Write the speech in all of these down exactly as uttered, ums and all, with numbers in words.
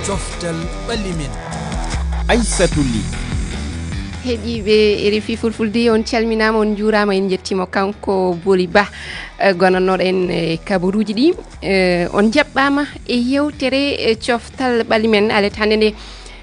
Coftal ɓalli men. Aissatu Ly. Heɗiiɓe R F I Fulfulde, on calminaama, on njuuraama, en njettiima kanko Boli Ba, eh, gonannooɗo en e kabaruuji ɗi. Eh, on njaɓɓaama e yeewtere, eh, Coftal Ɓalli Men. Alet hannde nde,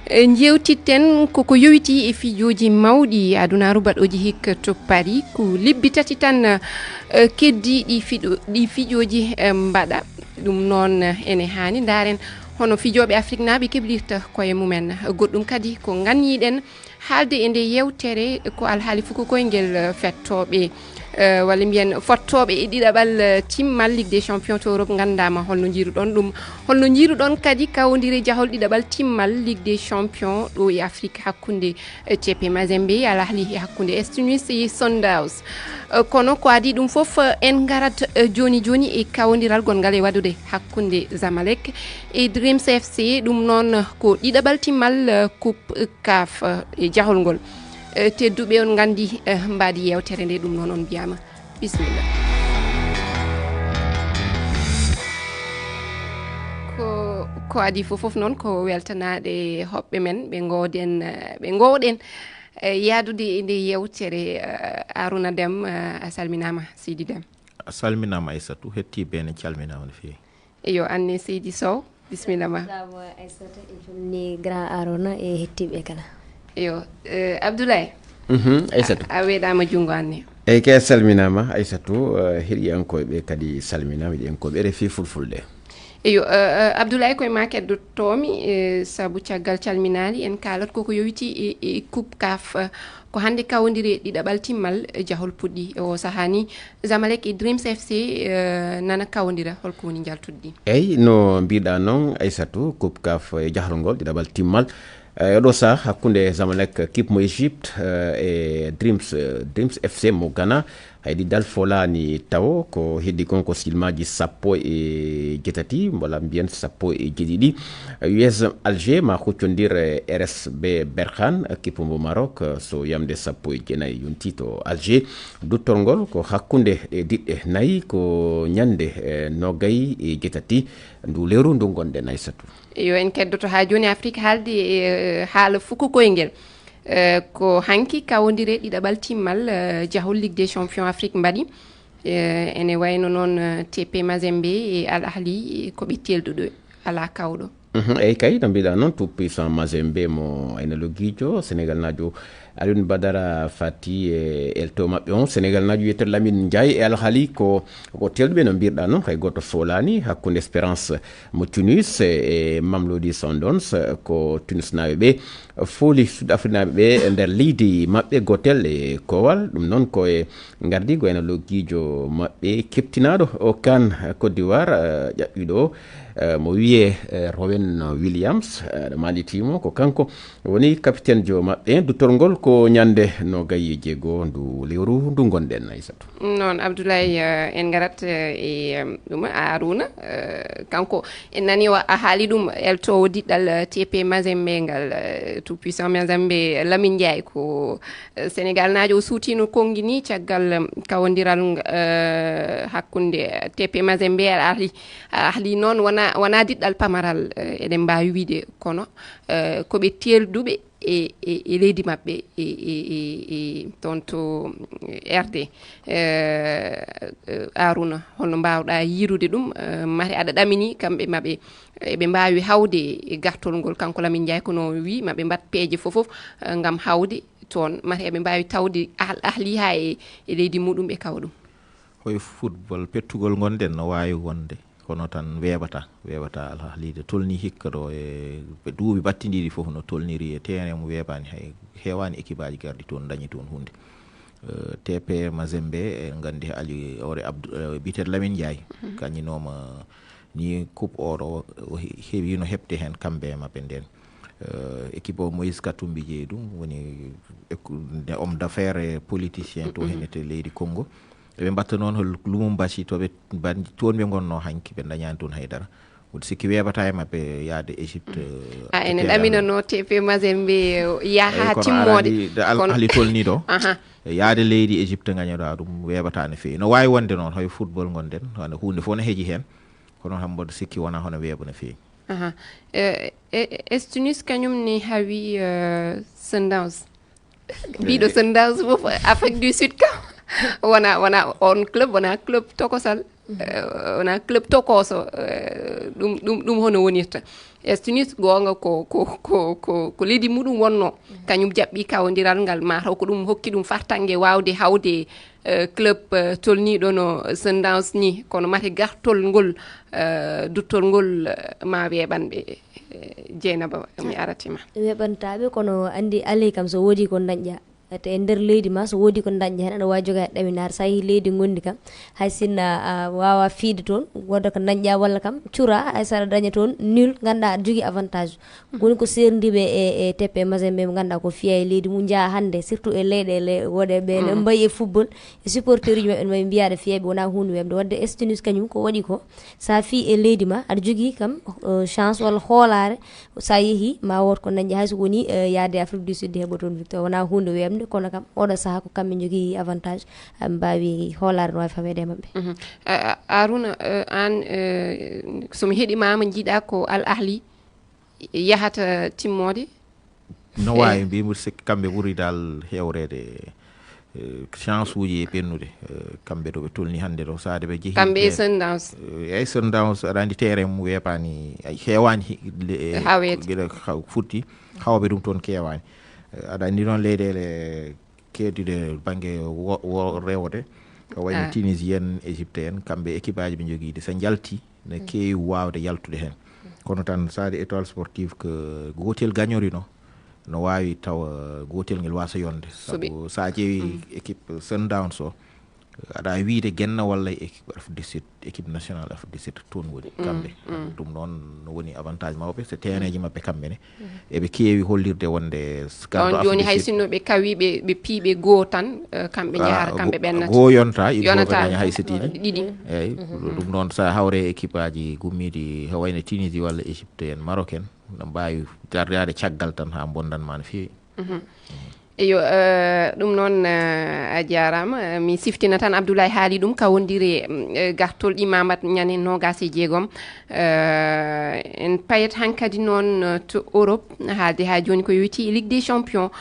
eh, njeewtitten koko yowitii e fijooji mawɗi adunaaru baɗooji hik to Paris. Ko lebbi tati tan, eh, keddii ɗi fiɗo-, ɗi fijooji, eh, mbaɗa. Ɗum noon, eh, ene haani ndaaren hono fijooɓe Afrik naaɓe keblirta koye mumen. Goɗɗum kadi ko nganniiɗen haalde e nde yeewtere ko alhaali fuku koyngel, eh, fettooɓe, eh, walla mbiyen fottooɓe e ɗiɗaɓal, eh, timmal Ligue des Champions to Europe. Nganndaama holno njiiruɗon ɗum, holno njiiruɗon kadi kawondire jahol ɗiɗaɓal timmal Ligue des Champions ɗo e Afrik hakkunde, eh, T P Mazembe Al Ahli e hakkunde Estunis e Sundowns. Eh, kono ko adii ɗum fof, eh, en ngarat, eh, jooni jooni e kawondiral gonngal e waɗude hakkunde Zamalek e Dreams F C. Ɗum noon ko ɗiɗaɓal timmal, eh, Coupe, eh, CAF, eh, e jahol ngol. Eh, tedduɓe, on nganndi, eh, mbaadi yeewtere nde, ɗum noon on mbiyaama bisimilla. Ko, ko adii fof fof noon ko weltanaade hoɓɓe men, ɓe ngooden, eh, ɓe ngoowɗen, eh, yahdude e nde yeewtere, eh, Arouna Deme, eh, a salminaama, Seydi Deme. A salminaama, Aissatou, heɗtiiɓe ne calminaama no feewi. Eyo, aan ne, Seydi Sow, bisimilla ma. Bravo, Aissatou, e jooni grand Arouna e heɗtiiɓe kala. Eyo, eh, Abdoulaye. Mhm, Aissatou. A, a weeɗaama junngo aan ne. Eyi kay, a salminaama, Aissatou, eh, heɗiyankooɓe ɓe kadi salminaama, heɗiyankooɓe R F I Fulfulde. Eyo, eh, eh, Abdoulaye, koye ma keddotoomi, eh, sabu caggal calminaali, en kaalat koko yowitii e, e Coupe CAF, eh, ko hannde kawondire ɗiɗaɓal timmal, eh, jahol puɗɗi. E o sahaa ni, Zamalek e Dreams F C, eh, nana kawondira, holko woni njaltuddi? Eyi, no mbiɗa noon, Aissatou, Coupe CAF e jahol ngol, ɗiɗaɓal timmal. Eh, oɗo sahaa hakkunde Zamalek, Kip mo Égypte, eh, e Dreams, eh, Dreams F C mo Ghana, hay ɗiɗaɓal foolaani tawo, ko heddi kon ko silmaaji sappo e jeetati, mbala mbiyen sappo e jeeɗiɗi. U S M Alger ma huccondir, eh, R S B Berkane, Kip mo Maroc, eh, so yamde sappo e jeenayi yonti to Alger. Duttorgol ko hakkunde ɗe diɗɗe nayi, ko ñande, eh, nogay e jeetati ndu lewru ndu ngonɗen, Aissatou. Yo en keddoto haa jooni Afrik haalde e, eh, haala fuku koyngel. Eh, ko hanki kawondire ɗiɗaɓal timmal, eh, jahol Ligue des Champions Afrique mbaɗi. Eh, ene wayno noon, eh, T P Mazembe e Al Ahli, eh, ko ɓe teelɗuɗo, alaa kawɗo. Mhm, eyi kay, no mbiɗa noon, tout puissant Mazembe mo ayna loggiijo, Senegalnaajo Alioune Badara Fati e elto maɓɓe on, Senegalnaajo wiyetee Lamine Ndiaye e Al Ahli ko, ko teelɗuɓe no mbiɗa noon, hay gooto foolaani hakkunde Espérance mo Tunis e, e Mamelodi Sundowns, ko Tunisnaaɓe ɓe fooli Sud Afriknaaɓe ɓe e nder leydi maɓɓe gootel e koowal. Ɗum noon ko e ngardiigu ayna loggiijo maɓɓe keɓtinaaɗo o CAN Côte d'Ivoire, eh, ƴaɓɓiiɗo o, eh, mo wiyee, eh, Rowen Williams, eh, ɗo maalitiimo ko kanko woni kapiteenjo maɓɓe. Duttorgol ko ñande nogay e jeego ndu lewru ndu ngonɗen, Aissatou. Noon, Abdoulaye, eh, en ngarat, eh, e, em, ɗum, Arouna, eh, kanko en nani o, a haali ɗum, eltoowo diɗɗal, eh, T P Mazembe ngal, eh, tout puissant Mazembe, Lamine Ndiaye, ko, eh, Senegalnaajo, o suutiino konngi ni caggal, em, kawondiral, eh, hakkunde T P Mazembe e Al Ahli. Al Ahli noon wona, wona diɗɗal pamaral, eh, eɗen mbaawi wiyde, kono, eh, ko ɓe teelɗuɓe e, e, e leydi maɓɓe, e, e, e, e toon to, eh, R D. Eh, eh, Arouna, holno mbaawɗa yiirude ɗum? Eh, mate aɗa ɗamini kamɓe maɓɓe, eɓe mbaawi hawde e gartol ngol, kanko Lamine Ndiaye, kono o wi maɓe mbaɗ peeje fof fof, eh, ngam hawde toon. Mate eɓe mbaawi tawde Al Ahli haa e, e leydi muɗum ɓe kawa ɗum. Hoy football pettugol ngonɗen no waawi wonde, kono tan weeɓata, weeɓata. Al Ahli de tolni hikka ɗo e ɓe duuɓi battindiiɗi fof no tolniri e terrain mo weeɓaani, hay heewaani équipe aji garɗi toon dañi toon huunde. Eh, T P Mazembe, en nganndi Ali Ore Abdou, eh, biyeteeɗo Lamine Ndiaye, kañinooma ni coupe oɗo, o he-, heewi no heɓde heen kamɓe e maɓɓe ndeen. Eh, équipe o Moïse Katumbi jeyi ɗum, woni écu-, nde homme d'affaires et politicien to hennete leydi Congo. Eɓe mbatta noon hol Lumumbashi to ɓe mban-, toon ɓe ngonnoo hanki, ɓe ndañaani toon haydara. Mboɗo sikki weeɓata e maɓɓe yaade Égypte, eh, A, enen ɗaminanoo T P Mazembe yaha haa timmoode. Kono Al Ahli tolni ɗo. Aha. Yaade leydi Égypte ngañoɗaa ɗum weeɓata no feewi. No waawi wonde noon, hoy football ngonɗen, wano huunde fof no heji heen. Kono noon mboɗo sikki wonaa hono weeɓa no feewi. Aha. Eh, eh, eh, Estunus kañum ne hawi, eh, Sundowns. Mbiɗo Sundowns fof Afrique du Sud kam. Wona, wona on club, wona club tokosal. Eh, wona club tokoso. Eh, ɗum, ɗum, ɗum hono wonirta. Estunus goonga ko, ko, ko, ko, ko leydi muɗum wonno. Kañum jaɓɓi kawondiral ngal, mataw ko ɗum hokki ɗum fartange wawde hawde, eh, club, eh, tolniiɗo no Sundowns ni, kono mate gartol ngol, eh, duttol ngol, eh, ma weeɓan ɓe, eh, Jeynaba, mi aratima. Weeɓantaɓe, kono andi alay kam so woodi ko dañƴa. Te e nder leydi ma, so woodi ko dañƴa hen, aɗa wawi jogaade ɗaminaare. So a yeehi leydi gondi kam, hay sinno a wawa fiide toon, wooda ko dañƴa walla kam cura, hay so aɗa daña toon nul, ganduɗa aɗa jogii avantage. Woni ko seerndiiɓe e, e T P Mazembe ɓe ganduɗa ko fiya e leydi mum, jaa hannde, surtout e leyɗeele woɗeɓe ɓe ne mbayi e football, e supporter uji maɓɓe ne mbayi mbiyaɗo fiya ɓe wona hunde weɓde. Wadde Estunus kañum ko waɗi ko, sa fi e leydi ma, aɗa jogii kam, eh, chance walla hoolaare, sa yeehi ma wood ko dañƴa, hay so woni, eh, yaade Afrique du Sud heɓa toon victoire, wona hunde weɓde, kono kam oɗo saaha ko kamɓe jogii avantage, aɓe mbawi hoolaare no wawi fameede e maɓɓe. Mhm. A, a, Aruna, eh, an, eh, somi heɗimama jiiɗa ko Al Ahli yahata timmoode? No waawi, mbiimi mbiɗo sikki kamɓe ɓuri dal heewreede, eh, chance uji e ɓennude, eh, kamɓe ɗo ɓe tolni hannde ɗo, saade ɓe jehi kamɓe e Sundowns. Eh, eyi Sundowns, aɗa anndi terrain mum weeɓaani, ay, heewaani he-, le-, e, haaweede. Gila haw-, futti, hawɓe ɗum toon keewaani. Eh, aɗa anndi noon leyɗeele keeddiɗe bannge wo-, wo-, rewde, ko wayno Tunisie en, Égypte en, kamɓe équipe aji ɓe njogii ɗi, so njalti, ne keewi waawde yaltude heen. Kono tan, Sadio, Étoile Sportive ko gootel gañorino, no waawi tawa gootel ngel waasa yonde. Sabu so a ƴeewi équipe Sundowns o, aɗa wiyde genna walla e équipe Afrique du Sud, équipe nationale Afrique du Sud toon woni kamɓe. Ɗum noon no woni avantage mawɓe, so terrain ji maɓɓe kamɓe ne. Eɓe keewi hollirde wonde s-, garɗo on jooni Afrique du Sud. Hay sinno ɓe kawi, ɓe, ɓe pii ɓe goo tan, eh, kamɓe njahata, kamɓe ɓennata. Goo yonta, il faut ɓe daña hay setiiji. Ɗiɗi. Eyyi, ɗum noon so a hawre équipe aji gummiiɗi, ko wayno Tunisie walla Égypte en, Maroc en, no mbaawi dardaade caggal tan haa mbondan ma no feewi. Eyo, eh, ɗum noon, eh, a jaaraama. Eh, mi siftina tan, Abdoulaye haali ɗum, kawondire, mm, eh, gartol ɗi Mamat Ñane noogas e jeegom. Eh, en payat hankadi noon, eh, to Europe, haalde haa jooni ko yoyti e Ligue des Champions.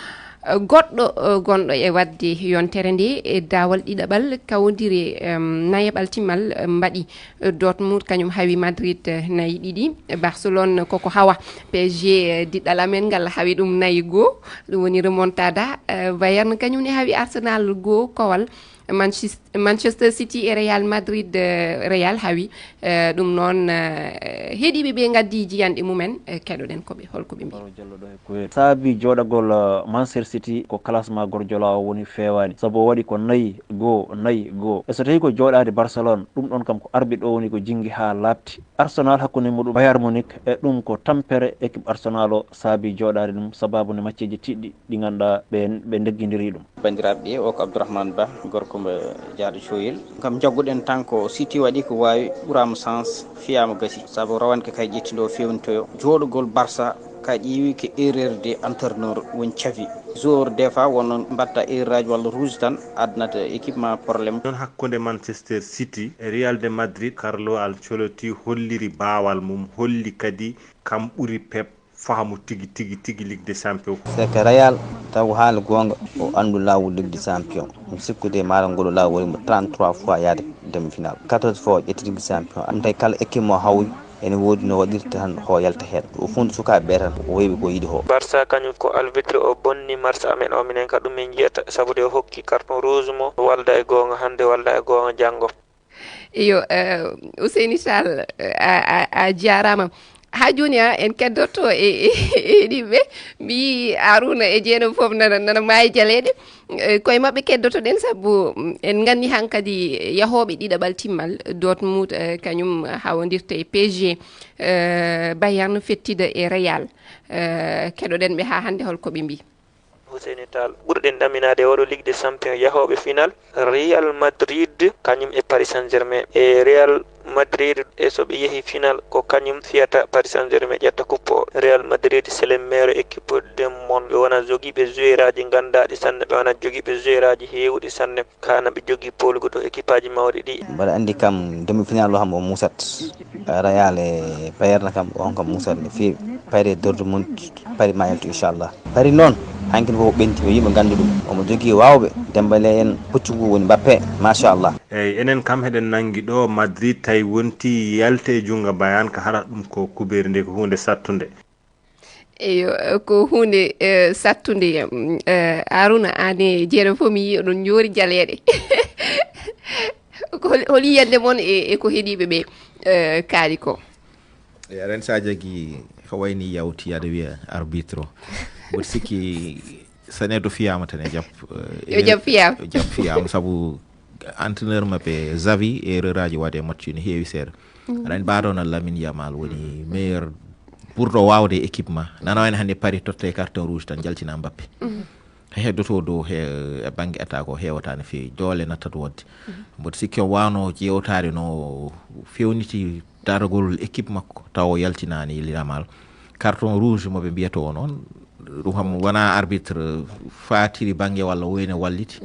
Eh, goɗɗo, eh, gonɗo e waɗde yontere nde e daawal ɗiɗaɓal kawondire, em, nayaɓal timmal, eh, mbaɗi. Dortmund kañum hawi Madrid, eh, nayi ɗiɗi. Barcelone koko hawa P S G, eh, diɗɗal amen ngal hawi ɗum nayi goo. Ɗum woni remontada. Eh, Bayern kañum ne hawi Arsenal goo kowal. Manchis-, Manchester City e Real Madrid, eh, Real hawi. Eh, ɗum noon, eh, heɗiiɓe ɓe ngaddi jiyanɗe mumen, eh, keɗoɗen ko ɓe, holko ɓe mbi. Baro Jallo ɗo e Kuwait. Saabi jooɗagol, eh, Manchester City ko classement Guardiola o woni feewaani. Sabu o waɗi ko nayi goo, nayi goo. E so tawi ko jooɗaade Barcelone, ɗum ɗon kam ko arbitre o woni ko jinngi haa laaɓti. Arsenal hakkunde muɗum Bayern Munich, e ɗum ko tampere équipe Arsenal o saabi jooɗaade ɗum, sababu nde matcheeji tiɗɗi ɗi ngannduɗaa ɓe, ɓe ndeggindiri ɗum. Banndiraaɓe ɓe, o ko Abdourahmane Ba, gorko mo Jaaɗo Coyel. Kam njagguɗen tan ko City waɗi ko waawi, ɓuraama chance, fiyaama gasi. Sabu rawane ko kay ƴetti ɗo feewnitoyo. Jooɗugol Barça ka ƴeewi ko erreur de entraîneur woni Xavi. Joueur des fois wonno mbatta erreur aji walla rouge tan addanata équipe ma problème. Noon hakkunde Manchester City e Real de Madrid, Carlo Ancelotti holliri baawal mum, holli kadi kam ɓuri Pep faamu tigi, tigi, tigi Ligue des Champions. C'est que Real taw ko haali goonga o anndu laawol Ligue des Champions. Mi sikkude maaro ngol laawol mo trente-trois fois yaade demi-finale. Quatorze fois o ƴetti Ligue des Champions. Ɗum tawi kala équipe mo hawri ene woodi no waɗirta tan ho yalta heen. Ko o fuu sukaaɓe ɓe tan o heɓi ko yiɗi ho. Barça kañum ko arbitre o bonni match amen o, minen ka ɗum min njiyata, sabu de o hokki carton rouge mo, walda e goonga hannde, walda e goonga janngo. Iyo, eh, Ousseyni Sall, eh, a, a, a jaaraama. Haa jooni a, en keddotto e, e, e heɗiiɓe. Mbi Aruna e Jeeno fof nana, nana maayi jaleeɗe. Eh, koye maɓɓe keddotto ɗen, sabu, mm, en nganndi hankadi yahooɓe ɗiɗaɓal timmal, Dortmund, eh, kañum hawondirta e P S G, eh, Bayern fettida e Real. Eh, keɗoɗen ɓe haa hannde holko ɓe mbi. Ousseynou Tall. Ɓurɗen ɗaminaade e oɗo Ligue des Champions yahooɓe final, Real Madrid kañum e Paris Saint-Germain. E Real Madrid, e so ɓe yehi final, ko kañum fiyata Paris Saint-Germain ƴetta coupe o. Real Madrid, c'est le meilleur équipe de monde. Ɓe wona jogiiɓe joueuraaji ganndaaɗi sanne, ɓe wona jogiiɓe joueuraaji heewuɗi sanne. Kaana ɓe jogii poolugo to ekipaaji mawɗi ɗi. Mbaɗa anndi kam demi-finale o kam o muusat. Real e Bayern kam, on kam muusat no feewi. Paris e Dortmund, Paris ma yaltu inchallah. Paris noon, hankin fof o ɓenti, o yimɓe nganndi ɗum. Omo jogii waawɓe, Dembélé en, puccu ngu woni Mbappé, machallah. Eyi, enen kam heɗen nanngi ɗo Madrid tawi wonti yalte e junngo Bayern, ka haɗat ɗum ko kubeeri nde ko huunde sattunde. Eyo, ko huunde, eh, sattunde. Mm, eh, Haruna, aan e Jeere fof mi yii oɗon njoori jaleeɗe. Ko hol-, hol yiyannde mon e, e ko heɗiiɓe ɓe, eh, kaali ko? E aɗa anndi so a jaggi ko wayni yawti aɗa wiya arbitre o. Mboɗo sikki so neɗɗo fiyaama tan e jap, eh, Yo jap fiyaama. Yo jap fiyaama sabu entraîneur maɓɓe Xavi, erreur aji waɗe e match ina heewi seeɗa. Aɗa anndi mbaɗo no Lamine Yamal woni meilleur ɓurɗo waawde e équipe ma. Nana wayno hannde Paris totte carton rouge tan jaltina Mbappé. He heddoto dow he e bannge attaque o heewata no feewi. Doole nattat wodde. Mboɗo sikki o waawno ƴeewtaade no feewniti daragol équipe makko tawa o yaltinaani Yamal. Carton rouge mo ɓe mbiyata o noon, ɗum kam wona arbitre faatiri bannge walla wayno walliti.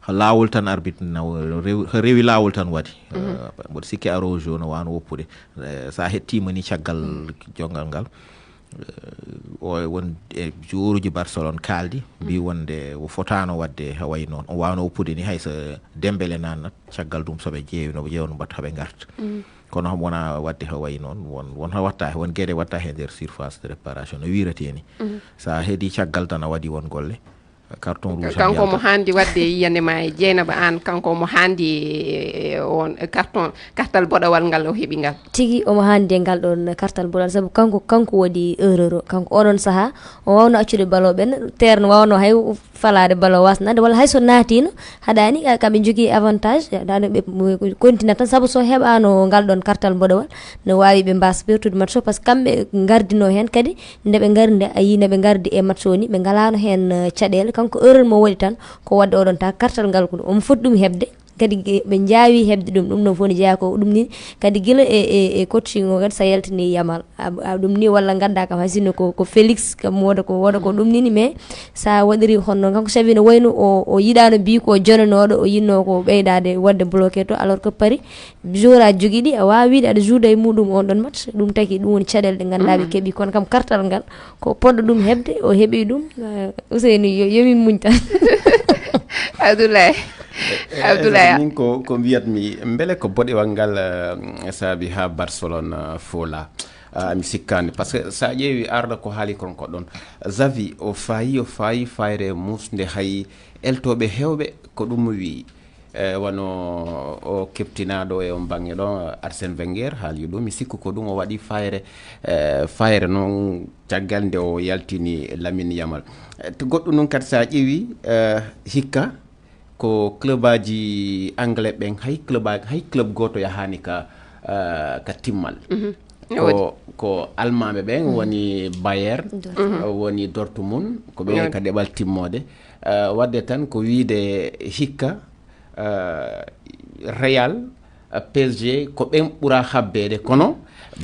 Ko laawol tan arbitre na rewi, ko rewi laawol tan waɗi. Eh, mboɗo sikki a rouge o no waawno woppude. Eh, so a hettiima ni caggal jonngal ngal, eh, o won e joueuruji Barcelone kaaldi, mbi wonde o fotaano waɗde ha wayi noon. O waawno woppude ni hay so Dembélé naannat, caggal ɗum so ɓe ƴeewi no ɓe ƴeewno mbatta ɓe ngarta. Kono kam wona waɗde ha wayi noon, won, won ha watta, won geɗe watta he nder surface de réparation, no wiiretee ni. So a heedi caggal tan a waɗi won golle, carton rouge. Kanko mo haandi waɗde yiyannde ma e Jeynaba Aan, kanko mo haandi e, e on, e carton, kartal boɗewal ngal o heɓi ngal. Tigi omo haandi e ngal ɗon kartal boɗewal, sabu kanko, kanko waɗi erreur o. Kanko oɗon sahaa, o waawno accude ballon ɓen, terrain waawno hay falaade ballon wasnaade, walla hay so naatiino, haɗaani, ka-, kamɓe njogii avantage, haɗaani ɓe, ɓe kontina tan, sabu so heɓaano ngal ɗon kartal boɗewal, no waawi ɓe mbaasa pertude match o, par ce que kamɓe ngardinoo heen kadi, nde ɓe ngari nde, a yii nde ɓe ngardi e match o ni, ɓe ngalaano heen, eh, caɗeele. Kanko erreur mo waɗi tan, ko waɗde oɗon ta kartal ngal, ko omo foti ɗum heɓde. Kadi ge-, ɓe njaawi heɓde ɗum, ɗum ɗon fof ne jeyaa ko ɗum ni. Kadi gila e, e, e coaching o kadi, so a yaltini Yamal, a, a ɗum ni walla nganndaa kam, hay sinno ko, ko Félix, kam wooda ko, wooda ko ɗum ni ni, mais so a waɗiri hono noon, kanko Xavi no wayno o, o yiɗaano bii ko jonanooɗo, o yiɗno ko ɓeydaade waɗde bloqué to, alors que Paris, joueur aji jogii ɗi, a waawa wiide aɗa jouda e muɗum on ɗon match. Ɗum taki ɗum woni caɗeele ɗe ngannduɗaa ɓe keɓi. Kono kam kartal ngal, ko poɗɗo ɗum heɓde, o heɓi ɗum. Eh, Ousseynou, yo, yo min muñ tan. Abdoulaye. E, e, Abdoulaye. Min ko, ko mbiyatmi, mbele ko boɗewal ngal, eh, saabi haa Barcelone, eh, foola? Ah, mi sikkaani. Par ce que so a ƴeewi arda ko haali kon ko ɗon. Xavi, o faayi, o faayi fayre muusnde hay eltooɓe heewɓe ko ɗum o wiyi. Eh, wano o keptinaaɗo e on baŋnge ɗo, Arsène Wenger, haali ɗum. Mi sikku ko ɗum o waɗi fayre, eh, fayre noon caggal nde o yaltini Lamine Yamal. Eh, to goɗɗum noon kadi so a ƴeewi, eh, hikka ko club aji anglais ɓen, hay club a-, hay club gooto yahaani ka, eh, ka timmal. Ko, ko almaaɓe ɓen woni Bayern, woni Dortmund, ko ɓe ka ɗeɓal timmoode. Eh, waɗde tan ko wiide hikka, eh, Real, eh, P S G, ko ɓen ɓura habbeede, kono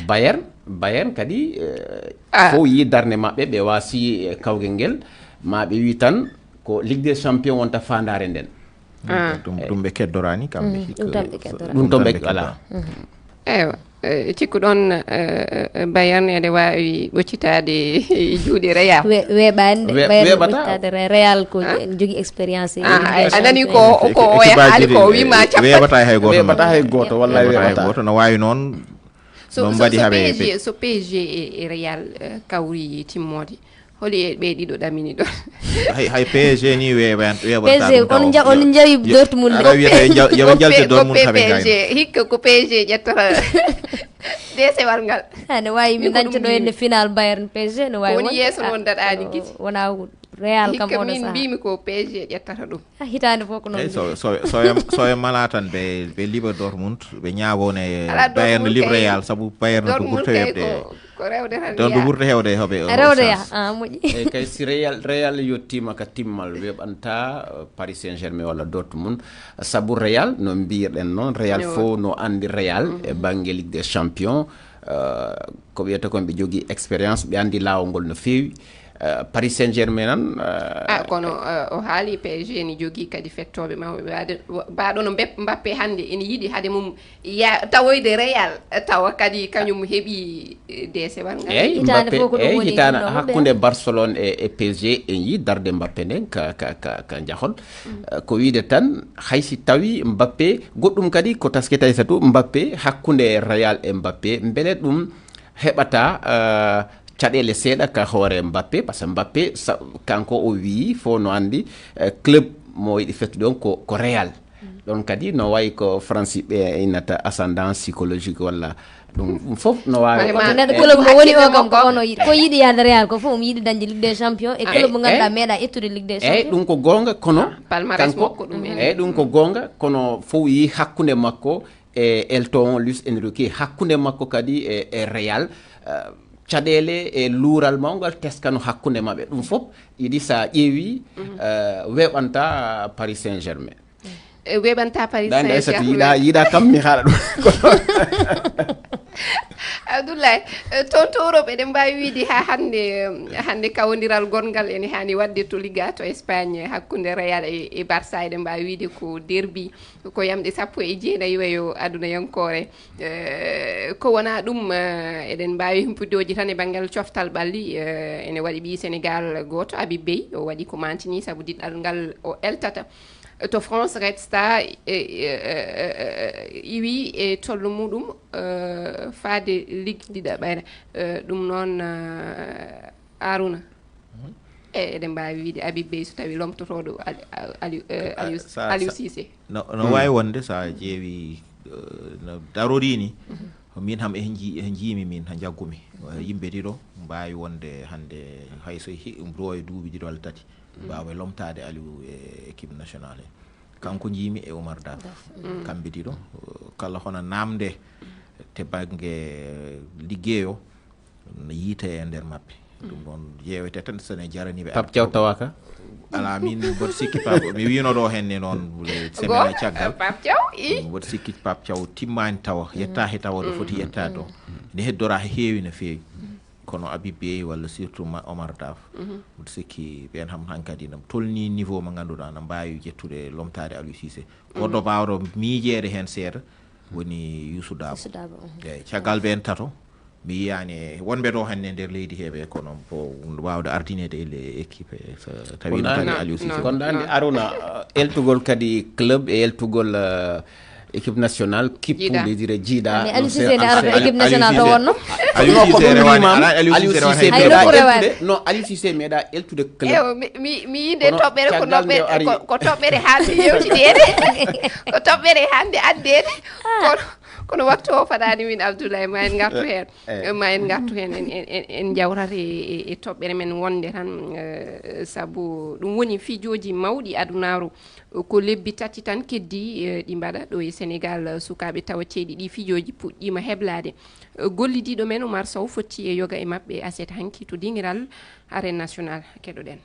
Bayern, Bayern kadi, eh, fof yii darnde maɓɓe, ɓe waasi, eh, kawgel ngel, ma ɓe wii tan ko Ligue des Champions wonta faandaare nden. Ah. Ɗum, ɗum ɓe keddoraani, kamɓe hikka. Ɗum tan ɓe keddoraani. Ɗum tan ɓe, voilà. Eywa, eh, cikkuɗon, eh, eh, Bayern ene waawi ɓoccitaade e juuɗe Real? We-, weeɓaani de. We-, Bayern weeɓataa. Ɓoccitaade Re-, Real ko jogii expérience e Ligue des Champions. Ah, a nani ko, ko o yahaali ko, o wiima cappat-, weeɓataa hay gooto. Weeɓataa hay gooto, wallaahi weeɓataa hay weeɓataa. Gooto. No waawi noon, so, no so, mbaɗi so habe P S G, so P S G e, e Real, eh, kawri timmoode, holi e ɓe ɗiɗo ɗamini ɗo? Hay, hay P S G ni weeɓan-, weeɓanta P S G ɗum on taw. Ja-, on jawi Dortmund. Yo, aɗa wiya taw yo nja-, yo ɓe njaltu Dortmund kamɓe ngayno. Hikka ko P S G ƴettata desewal ngal. Ene waawi min dañca ɗo henne final Bayern P S G, ne waawi wonde. Ko woni yeeso noon daɗaani gite. Wona Real kam. Hikka oɗo min saha mbimi ko P S G ƴettata ɗum. Ah, hitaande fof ko noon. Eyi, so so so so e mala tan ɓe ɓe liɓa Dortmund, ɓe ñaago ne. Ala, Bayern Dortmund liɓa kay, Real, sabu Bayern ko Dortmund ɓurta kay heɓde. Ko ko rewde tan. Ɗon ɗo ɓurta heewde heɓe o rewde ya chance. Ah, moƴƴi. Eyi kay, si Real Real yettiima ka timmal, weɓanta uh, Paris Saint-Germain walla Dortmund. Sabu Real, no mbiyirɗen noon, Real fof no anndi Real e bannge Ligue des Champions. Uh, ko wiyata kon ɓe jogii expérience, ɓe anndi laawol ngol no feewi. Uh, Paris Saint-Germain nan uh, ah, kono uh, o haali P S G ni jogii kadi fettooɓe mawɓe. Mbaɗo no Mbappe hannde ene yiɗi hade mum ya tawoyde Real, tawa kadi kañum heɓi deesewal ngal. Eyi, Mbappe eyi hitaana hakkunde Barcelone e, e P S G, en yii darde Mbappe nden ka, ka, ka, ka njahol. Uh, ko wiide tan, hay si tawi Mbappe, goɗɗum kadi ko taskitay satu Mbappe hakkunde Real e Mbappe, mbele ɗum heɓata uh, caɗeele seeɗa ka hoore Mbappe, parce que Mbappe kanko o wii fof no anndi uh, club mo yiɗi fettude on ko, ko Real. Ɗon kadi no wayi ko Fransi ɓe innata ascendant psychologique walla ɗum ɗum fof no waawi. Neɗɗo club mo woni o kam ko ono yiɗi, ko yiɗi yaade Real ko fof omo yiɗi dañde Ligue des Champions e club mo ngannduɗaa meeɗa ettude Ligue des Champions. Eyi, ɗum ko goonga, kono palmarès makko ɗum en. Eyi, ɗum ko goonga, kono fof yii hakkunde makko e Elton Luis Enrique, hakkunde makko kadi e, e Real. Uh, caɗeele e luural mawngal teskano hakkunde maɓɓe, ɗum fof yiɗi sa ƴeewi uh, weɓanta Paris Saint-Germain. Weɓanta Paris Saint-Germain. Yiɗa kam mi haala ɗum. Abdoulaye, toon to Europe eɗen mbaawi wiide haa hannde hannde kawondiral gonngal ene haani waɗde to Liga to Espagne hakkunde Real e, e Barça, eɗen mbaawi wiide ko derbi, ko yamɗe sappo e jeenayi weyo adunayankoore. Uh, ko wonaa ɗum uh, eɗen mbaawi humpidooji tan e banngal coftal ɓalli. Uh, ene waɗi ɓii Sénégal gooto Habib Bey, o waɗi ko mantini sabu diɗɗal ngal o eltata to France. Red Star iwi e tollu muɗum faade ligue ɗiɗaɓere. Ɗum noon, Aruna, e eɗen mbaawi wiide Habib Bey so tawi lomtotooɗo Aliou Cissé. No no waawi wonde so a ƴeewi no darorii ni. Min ham e nji e njiimi min ha njaggumi yimɓe ɗiɗo mbaawi wonde hannde hay so ɗum ɗo e duuɓi ɗiɗo walla tati mbaawa lomtaade Aliou e équipe nationale he. Kanko njiimi e Oumar Daf, kamɓe ɗiɗo kala hono naamnde te bannge liggey o no yiite e nder maɓɓe. Ɗum ɗon ƴeewete tan so ne jarani ɓe. Pape Thiaw tawaka. Ala min mboɗo sikki Pape mi wino ɗo henne noon semaine caggal. Pape Thiaw i mboɗo sikki Pape Thiaw timmaani tawa yetta he tawa ɗo foti yettaade ɗo. Ne heddora he heewi no feewi. Kono Habib Bey walla surtout ma Omar Daf, mboɗo sikki ɓeen ham hankadi no tolni niveau mo ngannduɗaa no mbaawi ƴettude lomtaade Aliou Cissé. Goɗɗo baawɗo miijeede heen seeɗa woni Youssou Dabo. Eeyi, caggal ɓeen tato mi yiyaani wonɓe ɗo hannde nder leydi heeɓe kono mbo waawde ardineede e équipe so tawi no kadi Aliou Cissé. Kono ɗaande Aruna, eltugol kadi club e eltugol équipe nationale kippu leydi re jiiɗa. Aliou Cissé ne arata équipe nationale to wonno. Aliou Cissé rewaani. Aliou Cissé meeɗa eltude. Non, Aliou Cissé meeɗa eltude club. Eyo, mi mi mi yinde toɓɓere ko noɓɓere ko toɓɓere hannde yewtideede. Ko toɓɓere hannde addeede. Kono kono waktu o fadaani min Abdoulaye ma en ngartu heen. Ma en ngartu heen en en en njawrata e e toɓɓere men wonde tan. Sabu ɗum woni fijooji mawɗi adunaaru. Ko lebbi tati tan keddii ɗi mbaɗa ɗo e Senegal. Sukaaɓe tawa ceeɗi ɗi fijooji puɗɗiima heblaade. Gollidiiɗo men Oumar Sow fotti e yoga e maɓɓe aset hanki to dingiral Arène National. Keɗoɗen.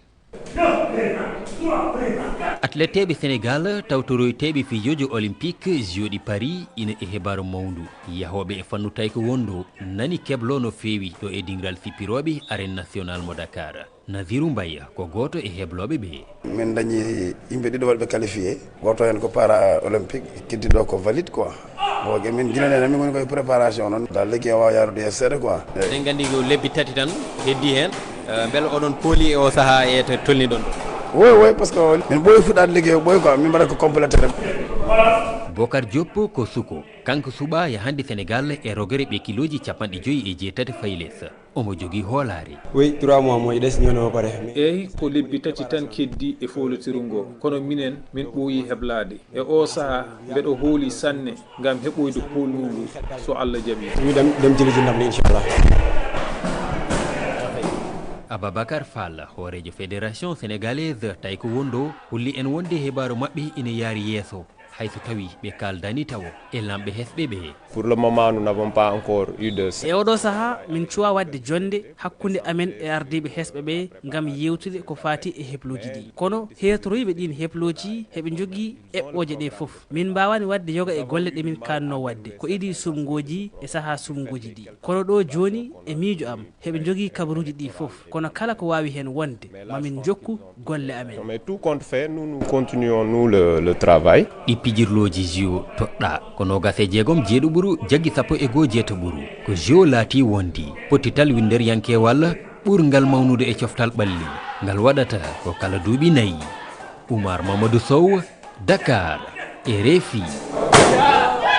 Atleteeɓe Senegal tawtoroyteeɓe fijooji Olympique jooɗi Paris ina e hebar mawndu. Yahooɓe e fannu tayko wonndo nani keblo no feewi ɗo e dingiral sippirooɓe Arène National mo Dakar. Naziru Mbaye ko gooto e heblooɓe ɓee. Min ndañi yimɓe ɗiɗo waɗɓe qualifié, gooto heen ko para olympique, keddiɗo ko valide quoi. Bon, min Guinée ne min ngoni koye préparation noon. Dal lekki o waawa yaarude he seeɗa quoi. Eɗen nganndi ko lebbi tati tan heddii heen. Mbele oɗon pooli e o sahaa e to tolniɗon ɗo? Oui oui, parce que min ɓooyi fuɗɗaade liggey o ɓooyi quoi, min mbaɗa ko complété tan. Bocar Diop ko suko, kanko suɓaa yahande Senegal e rogere ɓe kilooji capanɗe joyi e jeetati fayi les. Omo jogii hoolaare. Oui, trois mois mooy des, ñëw na ba pare. Eey, ko lebbi tati tan keddii e fooloturu ngoo, kono minen, min ɓooyii heblaade. E oo sahaa, mbeɗo hoolii sanne ngam heɓoyde poolngu nguu, so Alla jaɓii. Ñu dem, dem jëli ji ndam li, inchallah. Ababakar Fall, hooreejo Fédération Sénégalaise Taekwondo, holli en wonde hebaaru maɓɓe ina yaari yeeso, hay so tawi ɓe kaaldani tawo e laamɓe hesɓe ɓe. Pour le moment, nous n'avons pas encore eu de... E oɗo saha, min cuwa wadde jonde hakkunde amen e ardiiɓe hesɓe ɓe ngam yewtude ko faati e hebluuji ɗi. Kono heertoroyɓe ɗin hebluuji heɓe njogii eɓɓooje ɗe fof. Min mbaawani wadde yoga e golle ɗe min kaanno wadde ko idii sumngooji e saha sumngooji ɗi. Kono ɗo jooni, e miijo am, heɓe njogii kabaruuji ɗi fof. Kono kala ko waawi heen wonde, ma min njokku golle amen. Mais tout compte fait, nous, nous continuons, nous, le, le travail. Ɗi pijirlooji JO toɗɗa ko noogas e jeegom jeeɗuɓuru jaggi sappo e goo jeetaɓuru. Ko JO laati wondi pottital winnderyankeewal ɓurngal mawnude e coftal ɓalli, ngal waɗata ko kala duuɓi nayi. Oumar Mamadou Sow, Dakar, RFI.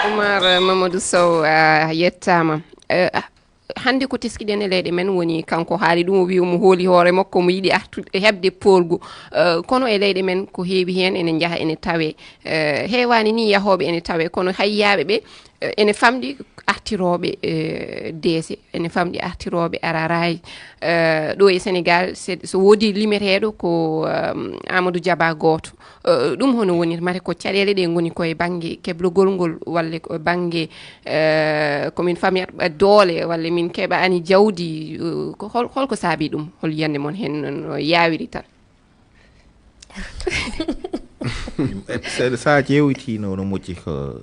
Oumar Mamadou Sow, a yettaama. Eh, hannde ko teskiɗen e leyɗe men woni kanko haali ɗum, o wi omo hooli hoore makko, omo yiɗi artude heɓde poolgu. Eh, kono e leyɗe men ko heewi heen ene njaha ene tawe. Eh, heewaani ni yahooɓe ene tawe, kono hayyaaɓe ɓe, eh, ene famɗi artirooɓe, eh, deese, ene famɗi artirooɓe araraay. Eh, ɗo e Sénégal, se- so woodi limeteeɗo ko, ehm, Amadou Diaba gooto. Eh, ɗum hono wonir mate ko caɗeele ɗe ngoni koye bannge keblugol ngol, walla ko bannge, eh, ko min famiyata doole, walla min keɓa ani jawdi, eh, ko hol- holko saabi ɗum? Hol yiyannde mon heen no yaawiri tan? Sa- sa ƴeewiti no no moƴƴi ko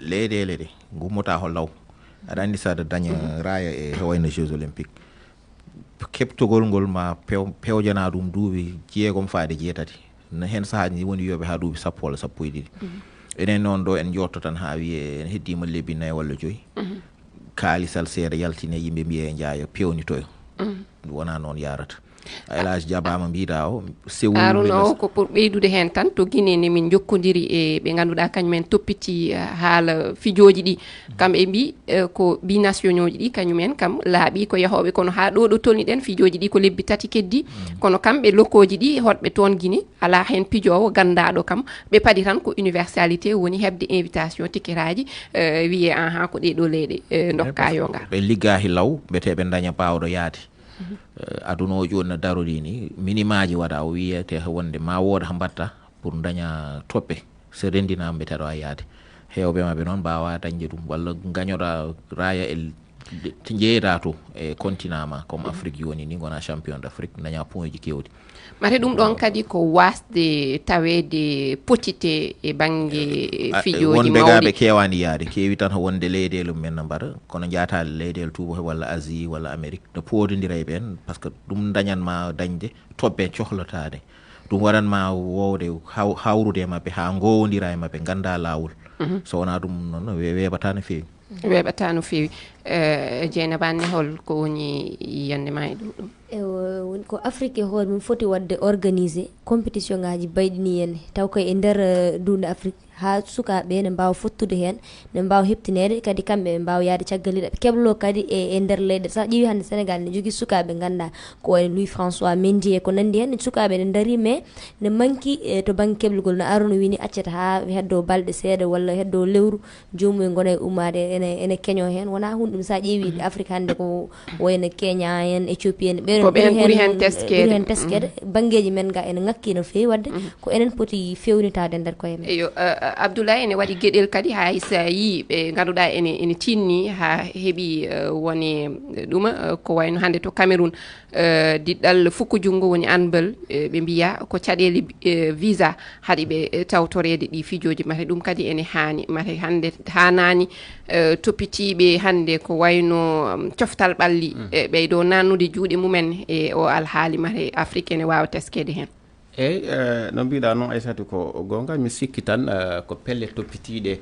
leyɗeele ɗe ngummotako law. Aɗa anndi saɗa daña raaya e wayno jeux olympique, keɓtogol ngol ma pew- pewjana ɗum duuɓi jeegom faade jeetati. No heen sahaaji ni woni yooɓe haa duuɓi sappo walla sappo e ɗiɗi. Enen noon ɗo en njotto tan haa wiyee en heddiima lebbi nayi walla joyi, kaalisal seeɗa yaltine, yimɓe mbiyee njaaya peewnitoyo. Wonaa noon yaarata. Elage jabaama mbiɗa o sewru. Aruna o ko pour ɓeydude heen tan, to Guinée ne min njokkondiri e ɓe ngannduɗaa kañum en toppiti, eh, haala fijooji ɗi. Kam ɓe mbi, eh, ko binationaux ji ɗi kañum en kam laaɓi ko yahooɓe, kono haa ɗo ɗo tolniɗen fijooji ɗi ko lebbi tati keddi. Kono kamɓe lokooji ɗi hoɗɓe toon Guinée, alaa heen pijoowo ganndaaɗo kam. Ɓe padi tan ko universalité woni heɓde invitation, tiketaaji, eh, wiyee aha ko ɗee ɗo leyɗe, eh, ndokka yo ngar. Ɓe liggaahi law mbete ɓe daña paawɗo yaade. Eh, aduna o jooni no darorii ni, minimaaji waɗa, o wiyete wonde ma wooda ko mbatta pour daña toɓɓe. So renndinaama mbete aɗa waawi yaade. Heewɓe maɓɓe noon mbaawa dañde ɗum, walla ngañoɗa raaya e l- de- to njeeyda to e continent ma, comme Afrique jooni ni, ngona champion d'Afrique, daña point ji keewɗi. Mate ɗum ɗon kadi ko waasde taweede potite e bannge, eh, a- eh, fijooji wonɓe ga ɓe mawɗi. Keewaani yaade, keewi tan ko wonde leyɗeele mum en no mbaɗa, kono njaata leyɗeele tuuba walla Asie walla Amérique no poodondira e ɓeen, parce que ɗum dañan ma dañde toɓɓe cohlataade. Ɗum waɗan ma woowde haw- hawrude e maɓɓe haa ngoowondira e maɓɓe, ngannda laawol. So wonaa ɗum noon, we- weeɓata no feewi. Weeɓata no feewi. Eh, Jeynaba Anne, hol ko woni yiyannde ma e ɗum ɗum? Ewa, woni ko Afrique e hoore mum foti waɗde organisé compétition ngaji bayɗi ni henne, taw koye e nder, eh, duunde Afrique, haa sukaaɓe ne mbaawa fottude heen, ne mbaawa heɓtineede, kadi kamɓe ɓe mbaawa yahde caggal leyɗe, ɓe keblo kadi e, e nder leyɗe. So a ƴeewi hannde Sénégal ne jogii sukaaɓe ɓe ngannduɗaa ko wayno Louis François Mendy e ko nanndi heen, sukaaɓe ne ndarii, mais ne manki, eh, to bannge keblugol, no Aruna wii ni, accata haa heddo balɗe seeɗa walla heddo lewru, joomum en ngona e ummaade ene, ene keño heen. Wonaa huunde ɗum, so a ƴeewi Afrique hannde ko wayno Kenya en, Ethiopie en, ɓeɗon Ko ɓen ɓuri ɓuri heen, heen teskeede. Ɓuri heen teskeede. Banngeeji men ga ene ŋakki no feewi, waɗde ko enen poti feewnitaade nder koye men. Eyo, eh, eh, Abdoulaye, ene waɗi geɗel kadi, hay so a yii ɓe ngannduɗaa ene, ene tinni haa heɓi, eh, woni ɗuma, eh, ko wayno hannde to Cameroun, eh, diɗɗal fukko junngo woni handball, eh, ɓe mbiya ko caɗeele, eh, visa haɗi ɓe, eh, tawtoreede ɗi fijooji. Mate ɗum kadi ene haani, mate hannde haanaani, eh, toppitiiɓe hannde ko wayno, um, coftal ɓalli, eh, ɓeydo naannude juuɗe mumen e o alhaali, mate Afrique ene waawa teskeede heen. Eyi, eh, no mbiɗa noon, Aysatu, ko goonga, mi sikki tan, eh, ko pelle toppitiiɗe,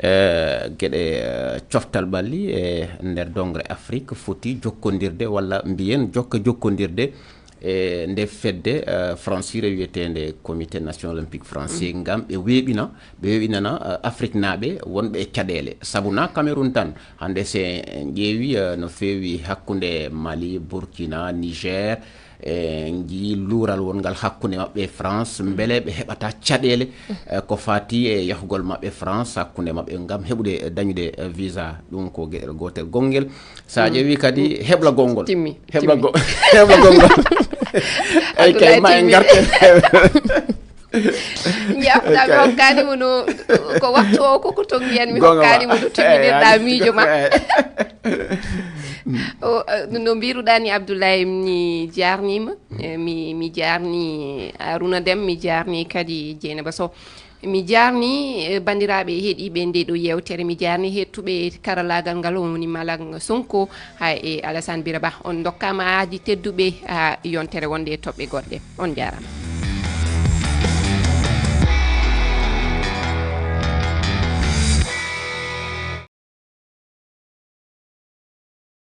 eh, geɗe, eh, coftal ɓalli e nder dongre Afrique foti jokkondirde walla mbiyen jokka jokkondirde e nde fedde, eh, francire wiyeteende Comité National Olympique Français, ngam ɓe weeɓina, ɓe weeɓinana, eh, Afrique naaɓe wonɓe e caɗeele. Sabu na Cameroun tan, hannde se en ƴeewi, eh, no feewi hakkunde Mali, Burkina, Niger, e njii luural wongal hakkunde maɓɓe e France, mbele ɓe heɓata caɗeele, e, ko fati e yahugol maɓɓe France hakkunde maɓɓe ngam heɓude, e, dañude, e, visa. Ɗum ko geɗel gootel gonngel. So a ƴeewi kadi heblagol ngol. Timmi, heblagol, heblagol ngol. Eyi kay, ma en ngarten. Njaafɗa mi hokkaani mo no, ko waktu o koko tongiyan mi hokkaani mo no timminirɗa miijo ma. O, eh, no mbiruɗa ni Abdoulaye, mi jarnima. Eh, mi mi jarni Aruna Dem, mi jarni kadi Jeynaba Sow. Mi jarni, eh, bandiraɓe heɗiɓe nde ɗo yewtere, mi jarni heɗtuɓe karallagal ngal, on woni Malang Sonko, ha e Alassane Biraba. On dokkama aadi tedduɓe ha yontere wonde e toɓɓe goɗɗe. On jarama.